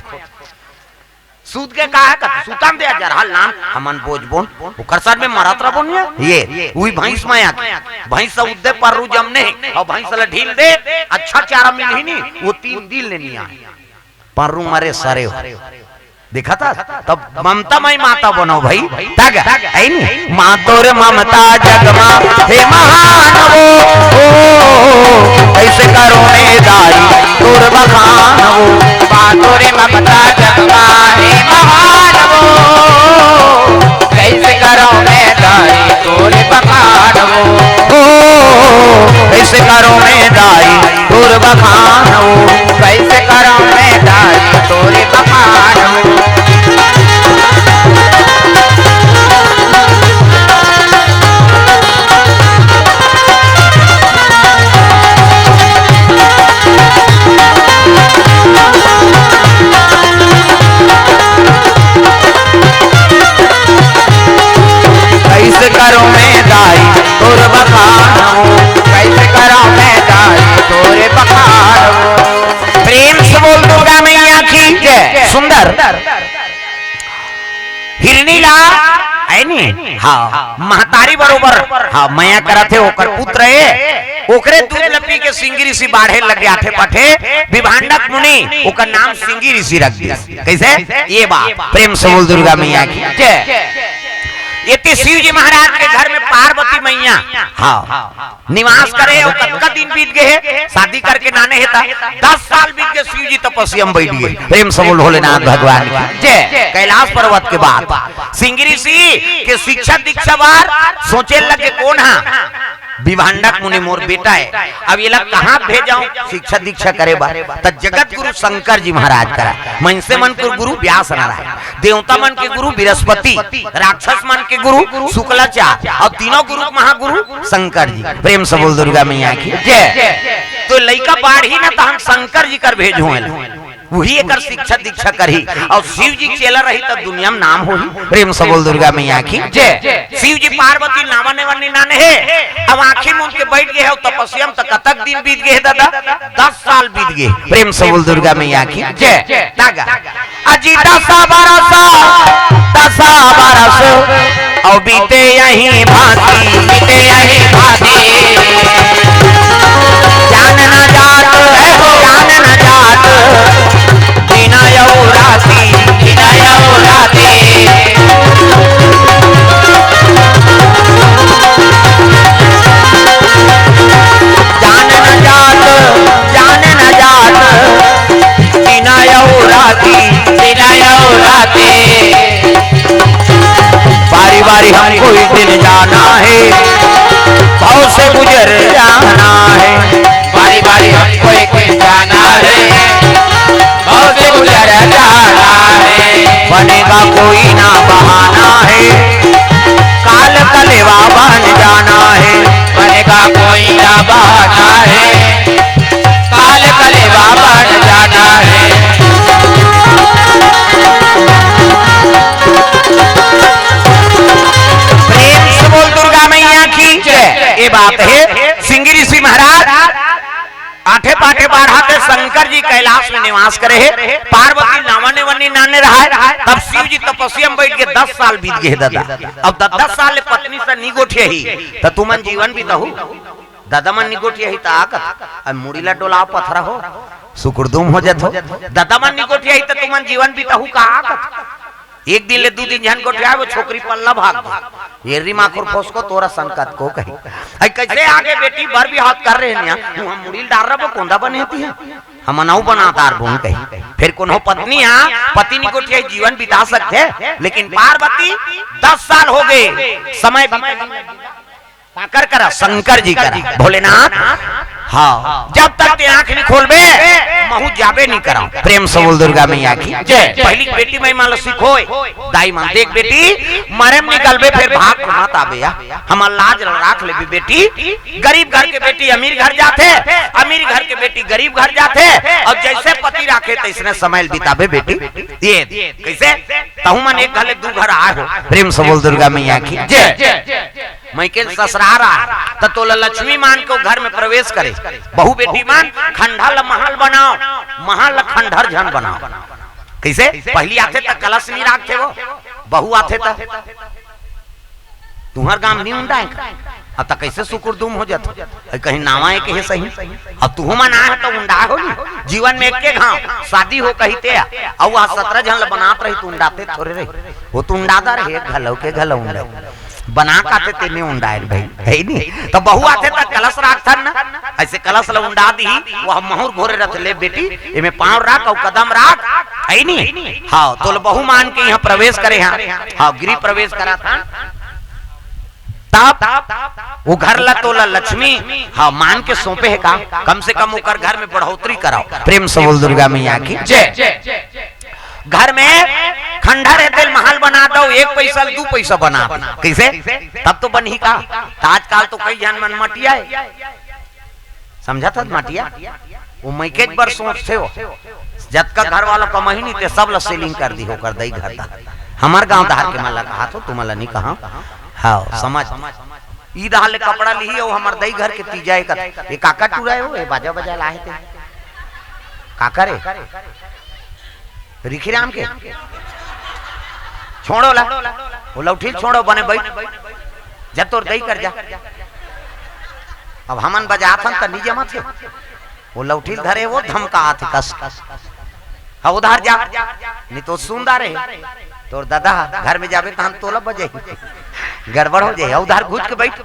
सूत के का हे? कथे, "सुतन दे जरा, लान, हमन बोझबोन, ओकर सर में मरत रबोन ये।" ये, उही भैंस माया के। भैंस से उद्दे पर्रू जमने, अउ भैंस ला ढील दे, अच्छा चारा मिलही नी, वो तीन दिन ले नी आए। पर्रू मरे सरे हो। देखा था? तब ममता मई माता बनो भाई। तग, है नी? माँ तोर ममता जग मा हे महान वो, ओ, कइसे करो मैं दाई तोर बखान वो। माँ तोर ममता जग मा हे महान वो, कइसे करो मैं दाई तोर बखान वो। ओ, कइसे करो मैं दाई तोर बखान वो। कइसे करो मैं दाई तोर बखान वो। कइसे करो मैं दाई तोर बखान वो। कइसे करो मैं दाई तोर बखान वो। प्रेम से बोल दुर्गा मैया की जय। सुंदर। हिरनी ला, है नी? हाँ, महतारी बरोबर, हाँ, मया करत हे, ओकर पुत्र हे, ओकरे दूध ल पी के सिंगी ऋषि बाढ़े लग गे आठे पाठे, विभांडक मुनि, ओकर नाम सिंगी ऋषि रख दिस। कइसे? ये बात, प्रेम से बोल दुर्गा मैया की जय। एती शिव जी महाराज के घर में पार्वती मैया, हाँ, निवास करे हे, अउ कतका दिन बीत गे हे, शादी करके नाने हे त दस साल बीत गे, शिव जी तपस्या में बैठ गे। प्रेम से बोल भोलेनाथ भगवान की जय। कैलाश पर्वत के बाद सिंगी ऋषि के शिक्षा दीक्षा बार सोचे लगे, कोन हा? विभांडक मुनि मोर बेटा हे, अब एला कहाँ भेजंव शिक्षा दीक्षा करे बर? त जगत गुरु शंकर जी महाराज करा, मनसे मन के गुरु व्यास नारायण, देवता मन के गुरु बृहस्पति, राक्षस मन के गुरु शुक्लाचार्य, अउ तीनों गुरु के महागुरु शंकर जी। प्रेम से बोल दुर्गा मैया की जय। तो लइका बाढ़ही ना, त हम शंकर जी कर भेजहूँ, उही एकर शिक्षा दीक्षा करही, अउ शिव जी के चेला रही, त दुनिया में नाम होही। प्रेम से बोल दुर्गा मैया की जय। शिव जी पार्वती नावा नेवा निनाने हे, अब आँखी मूंद के बैठ गे हे, अउ तपस्या में त कतक दिन बीत गे हे दादा? दस साल बीत गे। प्रेम से बोल दुर्गा मैया की जय। तागा। अजी दस बरस, दस बरस, अउ बीते यही भांति, बीते यही भांति। जान न जात, जान न जात, दिन अउ राति, दिन अउ राति। जान न जात, जान न जात, दिन अउ राति, दिन अउ राति। बारी बारी हमको एक दिन जाना है, भव से गुजर जाना है। बारी बारी हमको एक दिन जाना है, भव से गुजर जाना है। बनेगा कोई ना बहाना है, कलेवा बन जाना है, बनेगा कोई ना बहाना है, काल कलेवा बन जाना है। प्रेम से बोल दुर्गा मैया की जय। ये बात है, सिंगी ऋषि महाराज आठे पाठे बारह के शंकर जी कैलाश में निवास करे हे। पार्वती नावा नेवन्नी नाने रहा है, तब शिव जी तपस्या में बैठ के दस साल बीत गए दादा। अब दस दस साल ले पत्नी से नी गोठियाही, त तुमन जीवन बिताहू। दादा मन नी गोठियाही त आकत, अब मुड़ी ला डोलाव पथरा हो, सुकुरदुम हो जत हो। दादा मन नी गोठियाही त तुमन जीवन बिताहू का आकत। एक दिन ले दू दिन झन गोठियाए, वो छोकरी पल्ला भाग गई। ये री माखुर फोस को तोरा संकत को कही। आई कैसे आगे बेटी बर भी हाथ कर रहे हैं, हम मुड़ी डाल रहा, वो कोंदा बने थी, हम अनाऊ बना तार बोन कही। फिर कोनो पत्नी हा, पति नी गोठियाही जीवन बिता सकते, लेकिन पार्वती दस साल हो गए, समय बीते। काकर करा? शंकर जी करा, भोलेनाथ। हाँ, जब तक ते आंख नहीं खोलबे, महू जाबे नहीं करा। प्रेम से बोल दुर्गा मैया की जय। पहली बेटी माई मान लो सीखोय, दाई मान देख बेटी, मरे में निकलबे फिर भाग के मत आबे या, हमार लाज राख लेबे बेटी। गरीब घर के बेटी अमीर घर जाथे, अमीर घर के बेटी गरीब घर जाथे, और जैसे पति राखे तैसने समय बिताबे बेटी। ये कैसे? तहु मन एक घर ले दू घर आए हो। प्रेम से बोल दुर्गा मैया की जय। मइके ससुरार आए, त तोला लक्ष्मी मान के घर में प्रवेश करे। बहू बेटी मान खंडहर ल महल बनाओ, महल ल खंडहर झन बनाओ। कैसे? पहली आथे त कलश नहीं राखथे वो, बहू आथे त तुहर गांव नहीं उंडाए का? अब त कैसे सुकुरदुम हो जात? अरे कहीं नावा एक हे सही। अब तुहू मन आए त उंडाए हो नी। जीवन में एक के घाव शादी हो कही ते, अउ वह सत्रह झन ल बनात रही त उंडाते थोरे रही। वो त उंडादा रहे, एक घलव के घलव उंडा। बना काथे तेने उंडाए भाई, है नी? त बहू आथे त कलश राखथन ना, ऐसे कलश ल उंडा दी, वह महुर घोरे रथ ले बेटी, एमे पांव राख अउ कदम राख, है नी? हाँ, तोल बहू मान के यहाँ प्रवेश करे हैं, हाँ, गृह प्रवेश करा था। तब वो घर ला तोला लक्ष्मी, हाँ, मान के सौंपे है का, कम से कम ओकर घर में बढ़ोतरी कराओ। प्रेम से बोल दुर्गा मैया की जय। घर में खंडहर हे तेल महल बना दो, एक पैसा ल दू पैसा बना दो। कैसे? तब तो बनही का। त आजकल तो कई झन मन मटिया हे, समझत हस मटिया? वो मइकेच बर सोचथे वो। जतका घर वाला कमाही नहीं ते सब ला सेलिंग कर दी होकर दई घर दा। हमर गांव धार के मन ला कहा थो, तुमन ला नहीं कहा। हाँ, समझ। ई डहार ले कपड़ा लिही अउ हमर दई घर के तीजा एक, ये काकर टुरा हे वो, ये बाजा बजा लाहे ते। काकर हे? रिखी राम के? छोड़ो ला। वो लौठी छोड़ो, बने बैठ। जा तोर दई कर जा। अब हमन बजाथन त नी जमत हे। वो लौठी धरे, वो धमका आथे कस। हाँ, उधार जा, नहीं तो सुंदर है। तोर दादा घर में जाबे त हम तोला बजाई। गड़बड़ हो जाए, उधार घुस के बैठ।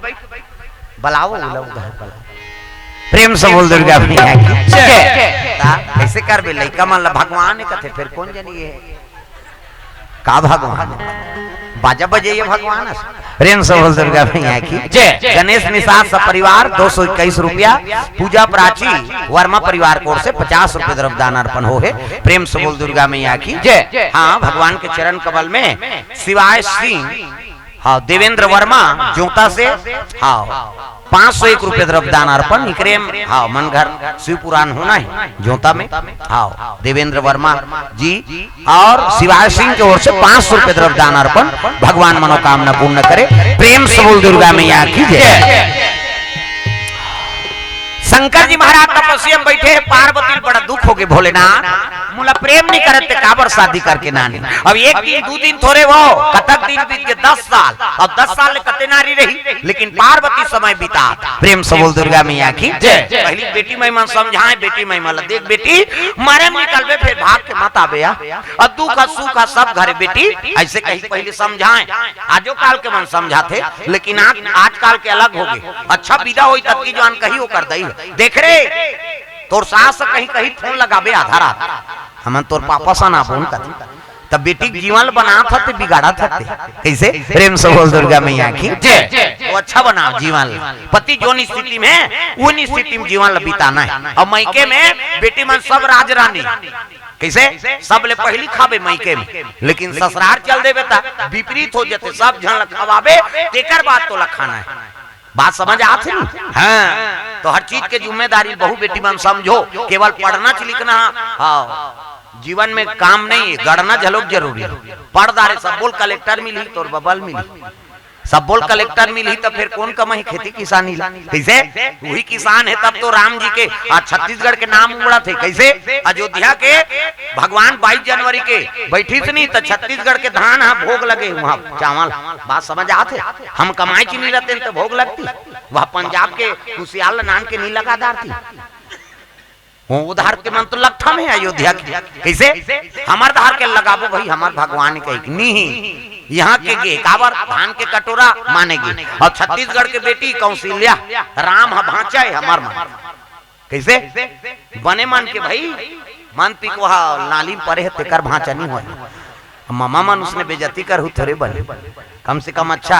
बुलाओ, वो लोग उधार बुलाओ। प्रेम से बोल दुर्गा मैया की जय। ता, ऐसे करबे, लइका मन ला भगवान हे कथे, फिर कौन जनी हे? का भगवान? बाजा बजाइए भगवान। प्रेम से बोल दुर्गा मैया की जय। गणेश निषाद सपरिवार दो सौ इक्कीस रुपया, पूजा प्राची वर्मा परिवार की ओर से पचास रुपये द्रव्य दान अर्पण हो हे। प्रेम से बोल दुर्गा मैया की जय। हाँ, भगवान के चरण कमल में शिवाय सिंह, हाँ, देवेंद्र वर्मा जोता से, हाँ, पाँच सौ एक रुपये द्रव्य दान अर्पण, इकरे म, हाँ, मन घर शिव पुराण होना है, जोता में, हाँ, देवेंद्र वर्मा जी और शिवाय सिंह की ओर से पाँच सौ रुपये द्रव्य दान अर्पण, भगवान मनोकामना पूर्ण करे। प्रेम से बोल दुर्गा मैया की जय। शंकर जी महाराज तपस्या में बैठे हैं, पार्वती ल बड़ा दुख हो गए, भोलेनाथ, मोला प्रेम नहीं करत ते काबर शादी करके नानी। अब एक दिन, दू दिन थोरे वो, कतक दिन बीत के दस साल, अब दस साल ले कते नारी रही, लेकिन पार्वती समय बिता। प्रेम से बोल दुर्गा मैया की जय। पहली बेटी माई मन समझाए, बेटी माई मन ला देख बेटी, मरे में निकलबे फिर भाग के मत आबे या। और दुख सुख सब घरे बेटी, ऐसे कही पहले समझाए। आजो काल के मन समझाथे, लेकिन आज, आजकाल के अलग हो गए। अच्छा विदा होई तब की जवान कही ओकर दई हे। देख रे, तोर सास कहीं कहीं फोन लगाबे आधा रात, हमन तोर पापा सन आबोन कथे। तब बेटी के जीवन ल बनात हते, बिगाड़त हते। कैसे? प्रेम से बोल दुर्गा मैया की जय। वो अच्छा बनाओ जीवन ल। पति जोन स्थिति में, उन स्थिति में जीवन ल बिताना है। अब मइके में बेटी मन सब राज रानी, कइसे? सबले पहिली खाबे मइके में, लेकिन ससुरार चल देबे त विपरीत हो जथे। सब झन ल खवाबे, तेकर बाद तोला खाना हे। बात समझ आत हे नी? हाँ, तो हर चीज के जिम्मेदारी बहू बेटी मन समझो। केवल पढ़ना च लिखना, हाँ, जीवन में काम नहीं हे, गढ़ना घलोक जरूरी हे। पढ़ डारे, सब बोल कलेक्टर मिलही, तोर बबल मिलही। सब बोल कलेक्टर मिलही, त फेर कोन कमाही खेती किसानी ला? कइसे? उही किसान हे, तब तो राम जी के, आ, छत्तीसगढ़ के नाम उमड़त हे। कइसे? अयोध्या के भगवान बाईस जनवरी के बइठिस नी, त छत्तीसगढ़ के धान ह भोग लगे उहाँ चावल। बात समझ आत हे? हम कमाए च नी रहतेन त भोग लगती? वह पंजाब के कुसियार ल नान के नी लगा डारती? वो उधार के मन तो लट्ठा में अयोध्या के। कइसे? हमर धार के लगाबो भाई, हमर भगवान के एक नी ही। यहाँ के गे काबर धान के कटोरा माने गे। अउ छत्तीसगढ़ के बेटी कौशल्या, राम ह भांचा हे हमर मन। कइसे? बने मन के भाई, मन पिकवा नाली में परे हे, तेकर भांचा नी होय। ममा मन उसने बेइज्जती करहू थोरे बने। कम से कम अच्छा,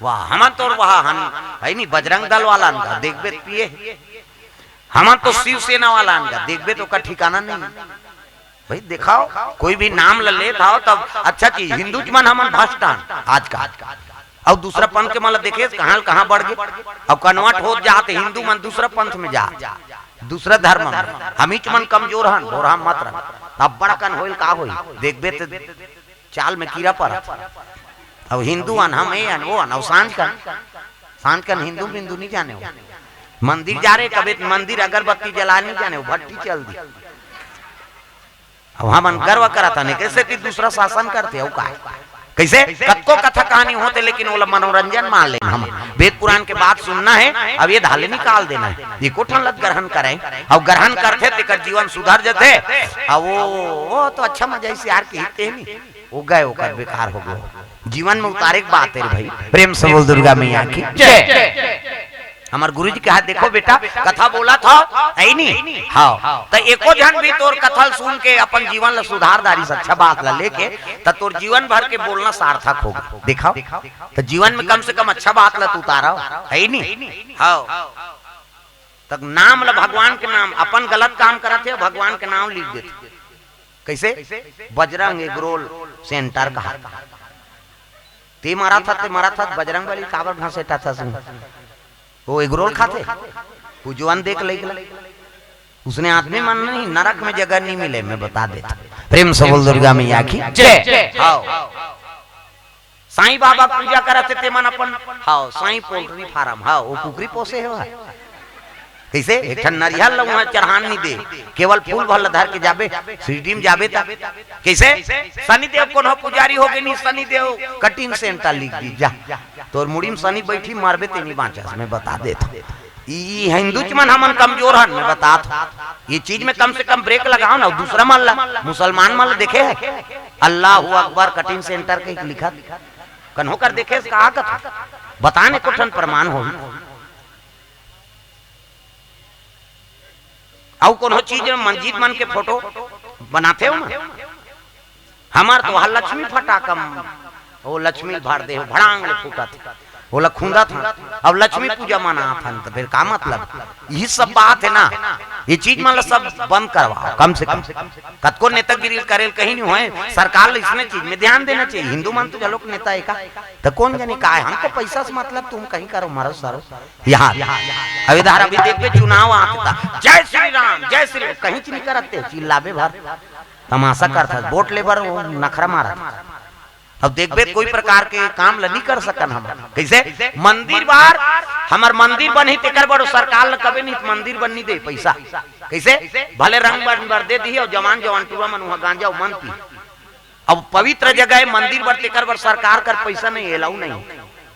वाह, हमन तोर वाह हन, हे नी, बजरंग दल वाला न देखबे त पिए। हमन तो शिवसेना वाला अन गा, देखबे तो ओकर ठिकाना नहीं। भाई देखाव, कोई भी नाम ल लेत हव तब अच्छा चीज। हिंदू च मन हमन भ्रष्ट हन आजकल। अउ दूसरा पंथ के मन ल देखे कहाँ ल कहाँ बढ़ गे। अउ convert होत जात हे हिंदू मन दूसरा पंथ में जात, दूसरा धर्म में। हमीच मन कमजोर हन, बोरहा मत रह। तब बड़ा कन होइल का होई, देखबे त चाल में कीरा परत। अउ हिंदू अन, हम ए अन, वो अन, अउ सांझ कन, सांझ कन हिंदू बिंदु नहीं जाने हो। मंदिर जा रहे, कभी मंदिर अगरबत्ती जला नहीं जाने हो, भट्टी चल दी। अब हमन गर्व करत हन, कइसे कि दूसरा शासन करथे, अउ काय? कइसे? कतको कथा कहानी होथे, लेकिन ओला मनोरंजन मान लेन हमन। वेद पुराण के बात सुनना हे, अब ये धाले निकाल देना हे। एको ठन ल ग्रहण करय, अउ ग्रहण करथे, तेकर जीवन सुधर जथे। अब वो, वो तो अच्छा मजा इसे यार कहते हैं नहीं। वो गए, ओकर बेकार हो गए। जीवन में उतारे के बात हे रे भाई। प्रेम से बोल दुर्गा मैया की जय। हमर गुरु जी कहा, "देखो बेटा, कथा बोलत हव, हे नी? हाँ। त एको झन भी तोर कथा ल सुन के अपन जीवन ल सुधार डारिस, अच्छा बात ल लेके, त तोर जीवन भर के बोलना सार्थक होगे।" देखाव, त जीवन में कम से कम अच्छा बात ल त उतारव, हे नी? हाँ। त नाम ल, भगवान के नाम, अपन गलत काम करत हे, भगवान के नाम लिख देथे। कइसे? बजरंग एगरोल सेंटर कहा। ते मरत हस, ते मरत हस, बजरंग बली काबर घसेटत हस? वो एगरोल खाथे, वो जुआन देख लइक ला। उसने आदमी मन नहीं, नरक में जगह नहीं मिले, मैं बता देता। प्रेम से बोल दुर्गा मैया की जय। हाँ। साईं बाबा के पूजा करत हे, ते मन अपन, हाँ, साईं पोल्ट्री फार्म, हाँ, वो कुकरी पोसे हे वह। कइसे? एक ठन नरिहर ल उहाँ चढ़ान नहीं दे, केवल फूल भर ल धर के जाबे, शिरडी में जाबे त। कइसे? शनिदेव कोनो पुजारी होगे नहीं, शनिदेव कटिंग सेंटर लिख दी, जा। तोर मुड़ी में शनि बइठी, मरबे ते नहीं बाँचस, मैं बता देत हूँ। ई हिंदू च मन हमन कमजोर हन, मैं बतात हूँ। ये चीज में कम से कम ब्रेक लगाव ना, दूसरा मन ला, मुसलमान मन ला देखे हे, अल्लाहू अकबर कटिंग सेंटर के लिखत, कन्हो कर देखे हे, कहा कथा? बता ने, एको ठन प्रमाण होही। अउ कोनो चीज में मस्जिद मन के फोटो बनाथे हो ना? हमर तो वहाँ लक्ष्मी फटाका म-, वो लक्ष्मी ल भर दे हो, भड़ांग ले फूटत हे। ओला खूंदत हन। अब लक्ष्मी पूजा मनात हन, त फिर का मतलब? यही सब बात हे ना, ये चीज मन ल सब बंद करवाव, कम से कम। कतको नेतागिरी ल करे ल कहीं नहीं होय, सरकार ल इसने चीज में ध्यान देना चाहिए। हिंदू मन तो घलोक नेता हे का? त कोन जनी का हे? हमको पैसा से मतलब, तुम कहीं करो, मरो सरो। यहाँ अब इधर अभी देखबे, चुनाव आत हे, जय श्री राम, जय श्री, कहीं च नहीं करत हे, चिल्लाबे भर। तमाशा करत हे, वोट ले बर वो नखरा मारत हे। अब देखबे, कोई प्रकार के काम ल नहीं कर सकन हम। कइसे? मंदिर बर, हमर मंदिर बनही, तेकर बर सरकार ल कबे नहीं, मंदिर बन नहीं दे पैसा। कइसे? भले रंग बर, बर दे दिही, अउ जवान, जवान टूरा मन उहाँ गांजा अउ मन पी। अब पवित्र जगह हे मंदिर बर, तेकर बर सरकार कर पैसा नहीं, allow नहीं।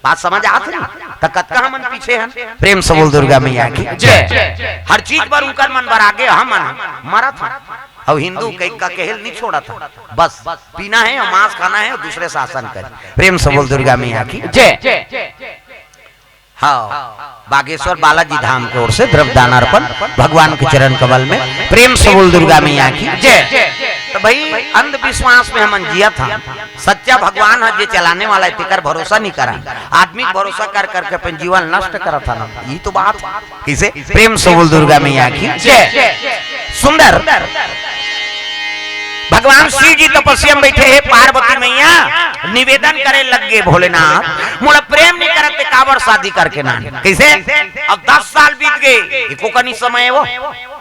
बात समझ आत हे ना? त कतका हमन पीछे हन? प्रेम से बोल दुर्गा मैया की जय। हर चीज बर उनकर मन बर आगे, हमन मरत हन। अब हिंदू कई का कहेल नहीं छोड़त हन। बस पीना हे अउ मांस खाना हे अउ दूसरे शासन करे। प्रेम से बोल दुर्गा मैया की जय। हाँ, बागेश्वर बालाजी धाम के ओर से द्रव्य दान अर्पण भगवान के चरण कमल में। प्रेम से बोल दुर्गा मैया की जय। त भाई, अंधविश्वास में हमन जियत हन। सच्चा भगवान ह जे चलाने वाला हे, तेकर भरोसा नहीं करन। आदमी के भरोसा कर करके अपन जीवन नष्ट करत हन। यही तो बात हे। कइसे? प्रेम से बोल दुर्गा मैया की जय। सुंदर। भगवान शिव जी तपस्या में बैठे हे, पार्वती मैया निवेदन करे लग गे, "भोलेनाथ, मोला प्रेम नहीं करत ते काबर शादी करके ना?" कैसे? अब दस साल बीत गए, एको कनी समय वो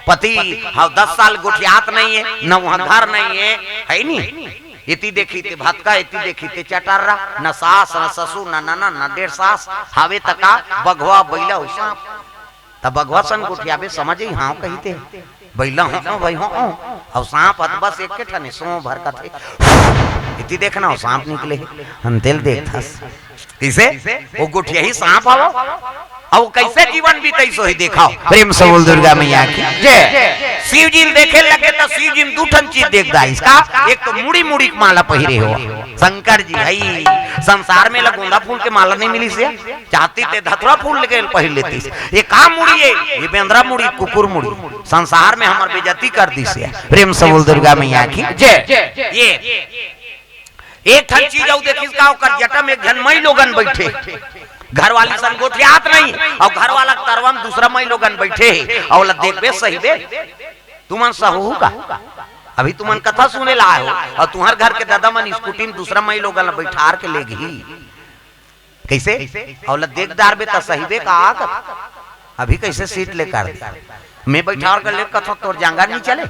पति, हाँ, दस साल गोठियात नहीं है, न वहाँ घर नहीं है, है नहीं। इति देखी ते भतका, इति देखी ते चटर्रा, न सास, न ससुर, न ननद, न डेढ़ सास, हावे तका बघवा, बैला, अउ सांप। त बघवा सन गोठियाबे, समझ ही, हाँ, कहिते, "बैला हो, हो, भाई हो, हो।" अउ सांप हत बस एक के ठने सो भर कथे। इति देखना, वो सांप निकले हे, हम तेल देखथस। किसे? वो गोठिया ही सांप हवो। अब वो कैसे जीवन बीते, सो ही देखाओ। प्रेम से बोल दुर्गा मैया की जय। शिव जी ल देखे लगे त शिव जी म दू ठन चीज देख दाइस का, एक तो मुड़ी, मुड़ी के माला पहिरे हो शंकर जी, हई संसार में ला गोंदा फूल के माला नहीं मिलिस हे, चाहती ते धतुरा फूल लेके पहिर लेतिस। ये का मुड़ी है? ये बेंदरा मुड़ी, कुकुर मुड़ी, संसार में हमर बेइज्जती कर दिस हे। प्रेम से बोल दुर्गा मैया की जय। ये एक ठन चीज अउ देखिस का, ओकर जटा में एक झन मई लोगन बैठे, घरवाली सन गोठियात नहीं, अउ घरवाला के तरवा में दूसरा मई लोगन बैठे हे, अउ ओला देखबे सहिबे, तुमन सहू का? अभी तुमन कथा सुने ला आए हो, अउ तुम्हर घर के दादा मन स्कूटी में दूसरा मई लोगन ला बैठार के लेगही। कैसे? अउ ओला देख डारबे त सहिबे का? अभी कैसे सीट ले कर दे? मैं बैठार के ले कथो, "तोर जांगर नहीं चले?"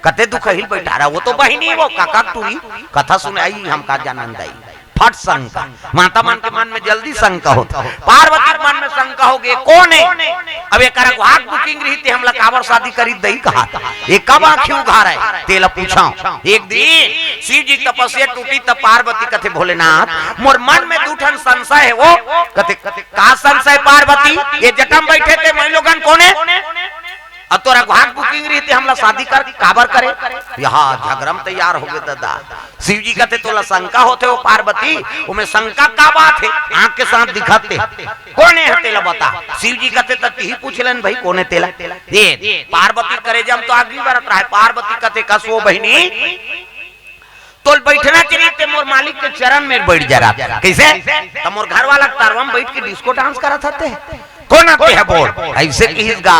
कते दुखहिल बैठारा, वो तो बहिनी, वो काका टूरी, कथा सुनाई, हमका जानन दाई। फट शंका, माता मन के मन में जल्दी शंका होत। पार्वती के मन में शंका हो गे, "कोन हे?" अब एकरा गुहाक बुकिंग रही ते हमला काबर शादी करी दई कहा? ये कब आंखी उघार है? तेला पूछाओ। एक दिन शिव जी तपस्या टूटी, तब पार्वती कथे, "भोलेनाथ, मोर मन में दू ठन संशय हे।" वो कथे, "का संशय पार्वती? ये जटा म बैठे ते मई लोगन कोन हे? अउ तोरा गुहाक बुकिंग रही ते हमला शादी कर, काबर करे?" यहाँ झगड़ा म तैयार हो गे दादा। शिव जी कथे, "तोला शंका होथे हो पार्वती, ओमे शंका का बात हे? आंख के साथ दिखत हे। कोन हे तेला बता।" शिव जी कथे, "त तिही पूछ लेन भाई, कोन हे तेला?" ये पार्वती करेजा म तो आगी बरत रहा हे। पार्वती कथे, "कस वो बहिनी, तोल बैठना चाहिए ते मोर मालिक के चरण में बैठ जा रहा।" कैसे? त मोर घर वाला के तरवा में बैठ के डिस्को डांस करत हते। "कोन हे ते ह बोल?" ऐसे किहिस गा।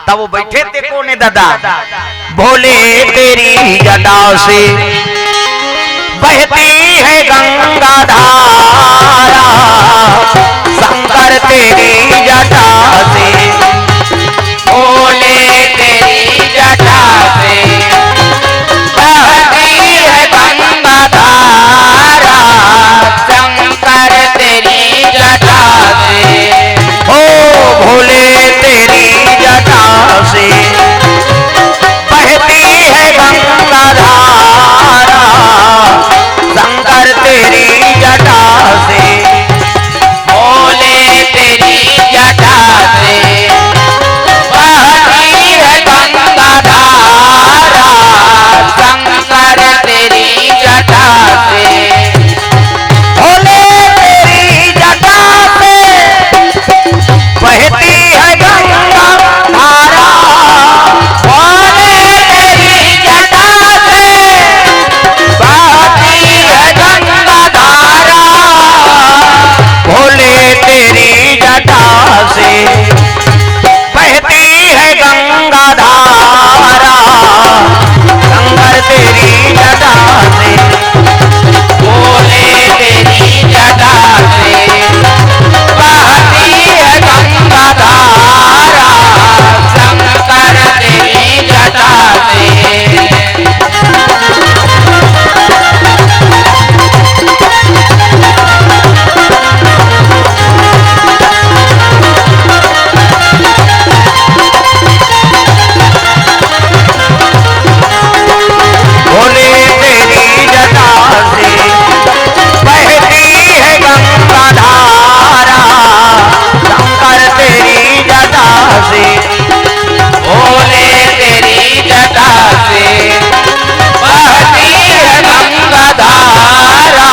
तब वो बैठे ते कोन हे दादा? "भोले तेरी जटा से बहती है गंगा धारा, शंकर तेरी जटा से।" भोले तेरी जटा से बहती है गंगा धारा, शंकर तेरी जटा से। ओ भोले तेरी जटा से बहती है गंगा धारा, शंकर तेरी जटा से। भोले तेरी जटा से बहती है गंगा धारा, शंकर तेरी जटा से। भोले तेरी जटा से बहती है गंगा धारा। भोले तेरी जटा से बहती है गंगा धारा। भोले तेरी जटा से बहती है गंगा धारा, शंकर तेरी जटा से। भोले तेरी जटा से बहती है गंगा धारा, शंकर तेरी जटा से। भोले तेरी जटा से बहती है गंगा धारा, शंकर तेरी जटा से। भोले तेरी जटा से बहती है गंगा धारा,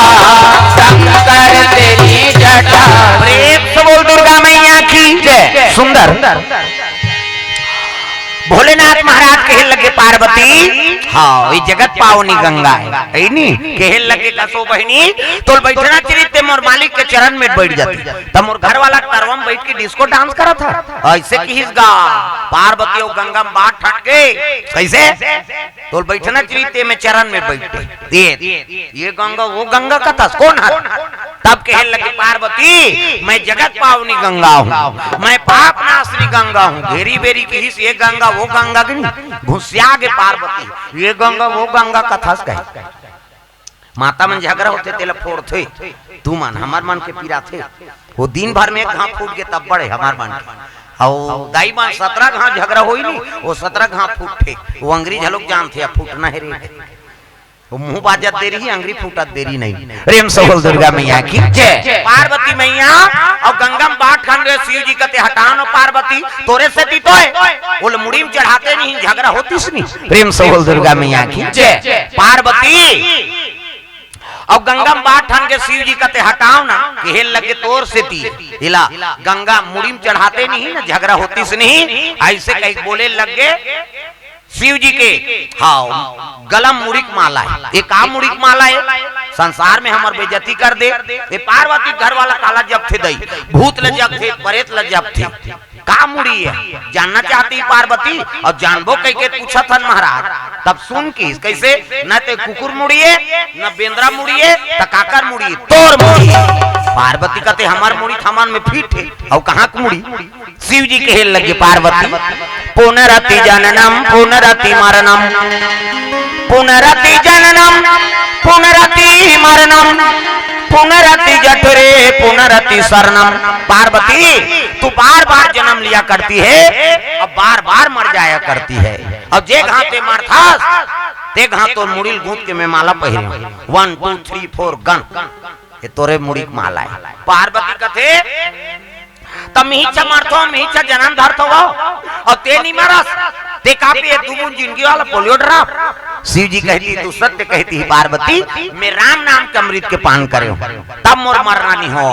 शंकर तेरी जटा। प्रेम से बोल दुर्गा मैया की जय। सुंदर। भोलेनाथ महाराज कहे लगे, पार्वती, हाँ, ये जगत पावनी गंगा है, है नी? कहे लगे, "कसो बहिनी, तोल बैठना चाहिए, ते मोर मालिक के चरण में बैठ जाती।" तब मोर घर वाला तरवा में बैठ के डिस्को डांस करा था। ऐसे किहिस गा, पार्वती अउ गंगा में बात ठन गे। कैसे? "तोल बैठना चाहिए, ते में चरण में बैठते।" ये, ये गंगा, वो गंगा कथस, कौन है? तब कहे लगे, "पार्वती, मैं जगत पावनी गंगा हूँ, मैं पाप नाशनी गंगा हूँ।" घेरी बेरी किहिस ये गंगा, वो गंगा की नहीं, घुसिया गे पार्वती। ये गंगा, वो गंगा कथस कहे। माता मन झगड़ा होथे, तेला फोड़थे, तू मन, हमर मन के पिराथे। वो दिन भर में एक घांव फूट गे, तब बड़े हमर मन के। अउ दाई मन सतरा घांव झगड़ा होई नी, वो सतरा घांव फूटथे। वो अंगरी झलोक जानथे, अब फूटना हे रे। वो मुंह बाजत देरी ही, अंगरी फूटत देरी नहीं। प्रेम से बोल दुर्गा मैया की जय। पार्वती मैया अउ गंगा में बात ठन गे, शिव जी कथे, "हटाओ न पार्वती, तोरे सेती तो है।" ओला मुड़ी में चढ़ाते नहीं, झगड़ा होतिस नहीं। प्रेम से बोल दुर्गा मैया की जय। पार्वती अउ गंगा में बात ठन गे, शिव जी कथे, "हटाओ ना।" कहे लगे, "तोर सेती।" हिला, गंगा मुड़ी में चढ़ाते नहीं ना, झगड़ा होतिस नहीं, ऐसे कही बोले लगे शिव जी के। हाँ, गला में मुड़ी के माला है। ये का मुड़ी के माला है? संसार में हमर बेइज्जती कर दे। ये पार्वती घर वाला काला जपथे दई, भूत ल जपथे, प्रेत ल जपथे। का मुड़ी है? जानना चाहती पार्वती, अउ जानबो कहिके पूछत हन महाराज। तब सुन किहिस, "कैसे? न ते कुकुर मुड़ी है, न बेंदरा मुड़ी है, त काकर मुड़ी है?" "तोर मुड़ी।" पार्वती कथे, "हमर मुड़ी थमन में फिट है, अउ कहाँ के मुड़ी?" शिव जी कहे लगे, "पार्वती, पुनरपि जननम पुनरपि मरणम, पुनरपि जननम पुनरपि मरणम, पुनरपि जठरे पुनरपि शरणम।" पार्वती, तू बार बार जन्म लिया करती है, अब बार बार मर जाया करती है। अब जे घांव ते मरथस, ते घांव तोर मुड़ी ल गूंथ के मैं माला पहिरे हूं। One, two, three, four, gun. ये तोरे मुड़ी के माला है। पार्वती कथे, "त मिहिचा मरथो, मिहिचा जन्म धरथो वो, अउ ते नी मरस, ते का पिए दू बूंद जिंदगी वाला पोलियो ड्रॉप?" शिव जी कहती, "तू सत्य कहती है पार्वती, मैं राम नाम के अमृत के पान करे हूँ।" तब मोर मरना नहीं हो।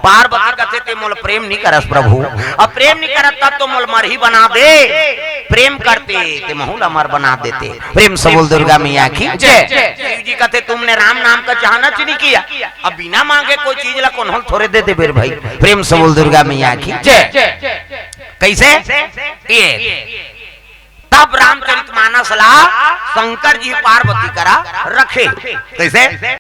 पार्वती कथे, "ते मोला प्रेम नहीं करस प्रभु, अब प्रेम नहीं करत तब तो मोला मरही बना दे, प्रेम करते ते महू ला अमर बना देते।" प्रेम से बोल दुर्गा मैया की जय। शिव जी कथे, "तुमने राम नाम का चाहना च नहीं किया, अब बिना मांगे कोई चीज ला कोनो ल थोरे दे देबे रे भाई।" प्रेम से बोल दुर्गा मैया की जय। कैसे? ये तब रामचरित मानस ला शंकर जी पार्वती करा रखे। कैसे?